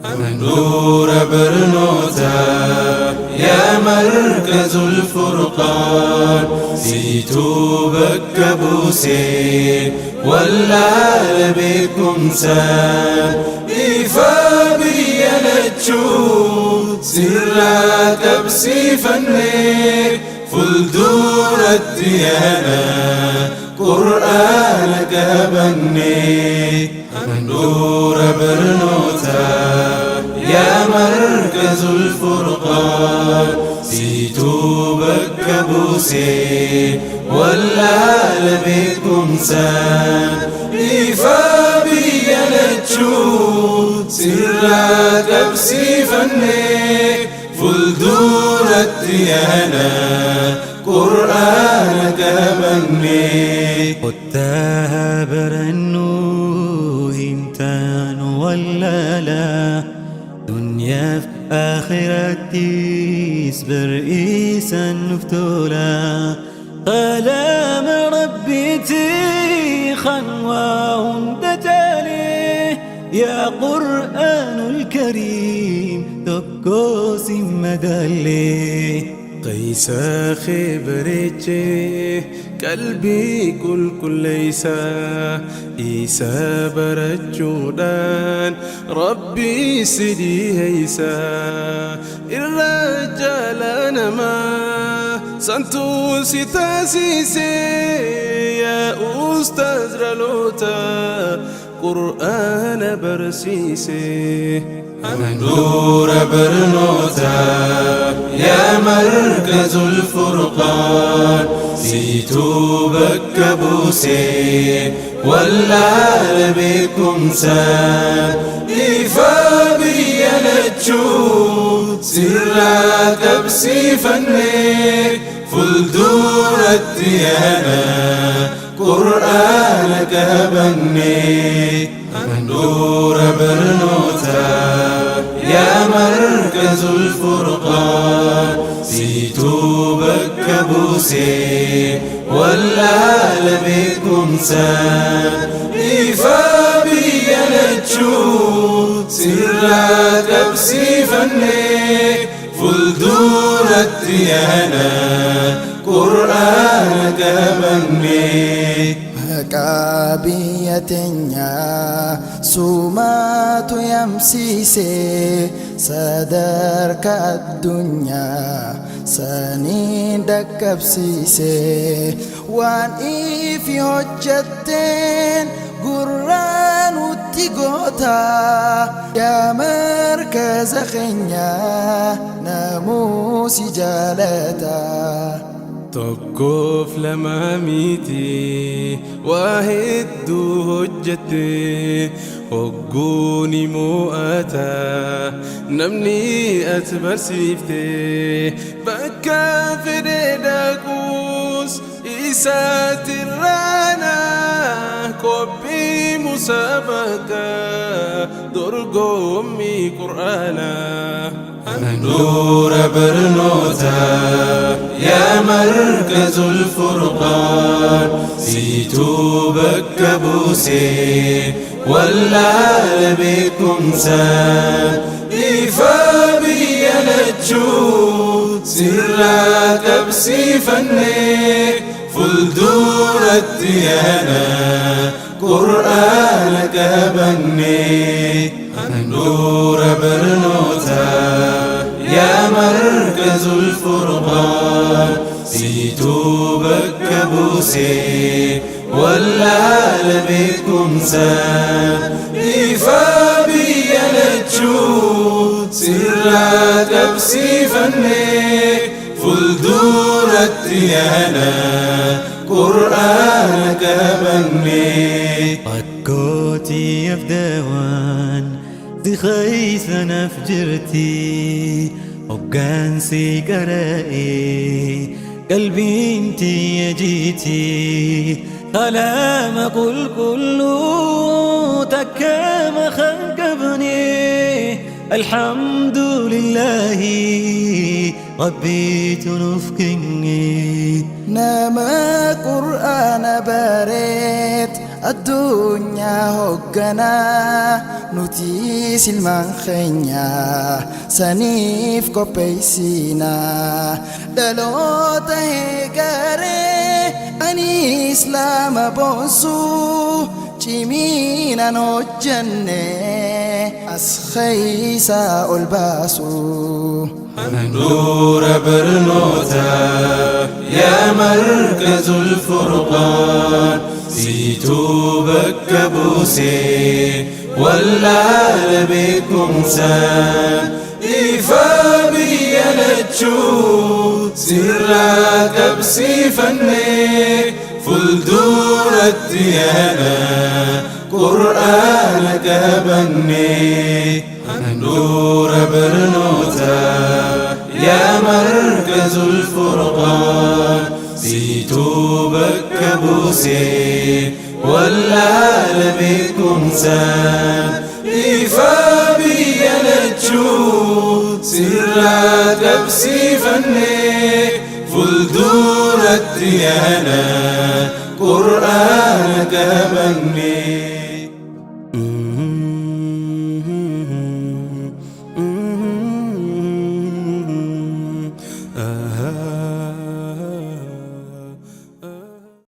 Handhuura barnootaa yaa markazul furqaan siituu bakka buusee wallaala beekumsaan ifaa biyya lachuu sirraa qabsiifannee fuulduratti yaana qur'aana qabannee. Handhuura barnootaa yaa markazul furqaan siituu bakka buusee wallaala beekumsaan ifaa biyya lachuu sirraa qabsiifannee fuulduratti yaana qur'aana qabannee. Kottaa barannuu hin taanu wallaalaa, dunyaaf akhirattis bar'iisaan nuuf tola. Qalaama Rabbiitii kan waa hunda caalee, yaa Qur'aanul Kariim tokko si madaalee. Keessa kee bareechee qalbii qulqulleessa, isa barachuudhaan Rabbii si dhiheessa. Irra jaala namaa santuu si taasise, yaa ustaaz dhaloota qur'aana barsiise. Handhuura barnootaa yaa markazul furqaan siituu bakka buusee wallaala beekumsaan ifaa biyya lachuu sirraa qabsiifannee fuulduratti yaana qur'aana qabannee. Handhuura barnootaa yaa markazul furqaan siituu bakka buusee wallaala beekumsaan ifaa biyya lachuu sirraa qabsiifannee fuulduratti yaana qur'aana qabannee. Maqaa biyya teenyaa sumaatu yamsiise, sadarkaa addunyaa saniin dhaqqabsiise. Waan ifi hojjetteen gurraa nutti goota, yaa markaza keenyaa namuu si jaalata. Tokkoof lama miti, waa hedduu hojjette. Hogguu ni mo'ata namni ati barsiifte. Bakka fedhe dhaquus isaatti raana, qophii musaabaqa dorgommii qur'aanaa. Handhuura barnootaa yaa markazul furqaan siituu bakka buusee wallaala beekumsaan ifaa biyya lachuu sirraa qabsiifannee fuulduratti yaana qur'aana qabannee. Handhuura barnootaa yaa markazul furqaan siituu bakka buusee wallaala beekumsaan ifaa biyya lachuu sirraa qabsiifannee fuulduratti yaana qur'aana qabannee. Rakkootiif dawaan Si keessa naaf jirti hoggaansi qara'ee qalbiin tiyya jiiti kalaama qulqulluu takka makan qabne alhamdulillahi rabbiitu nuuf kenne. Nama qur'aana bareet addunyaa hoogganaa nuti silmaan keenya saniif qopheessinaa dhaloota heegaree ani islaama boonsuu cimiinaan hojjenne as keeysaa ol baasuu. Handhuura barnootaa yaa markazul furqaan siituu bakka buusee wallaala beekumsaan ifaa biyya lachuu sirraa qabsiifannee fuulduratti yaana qur'aana qabannee. Handhuura barnootaa yaa markazul furqaan siituu bakka buusee wallaala beekumsaan ifaa biyya lachuu sirraa qabsiifannee fuulduratti yaana qur'aana qabannee.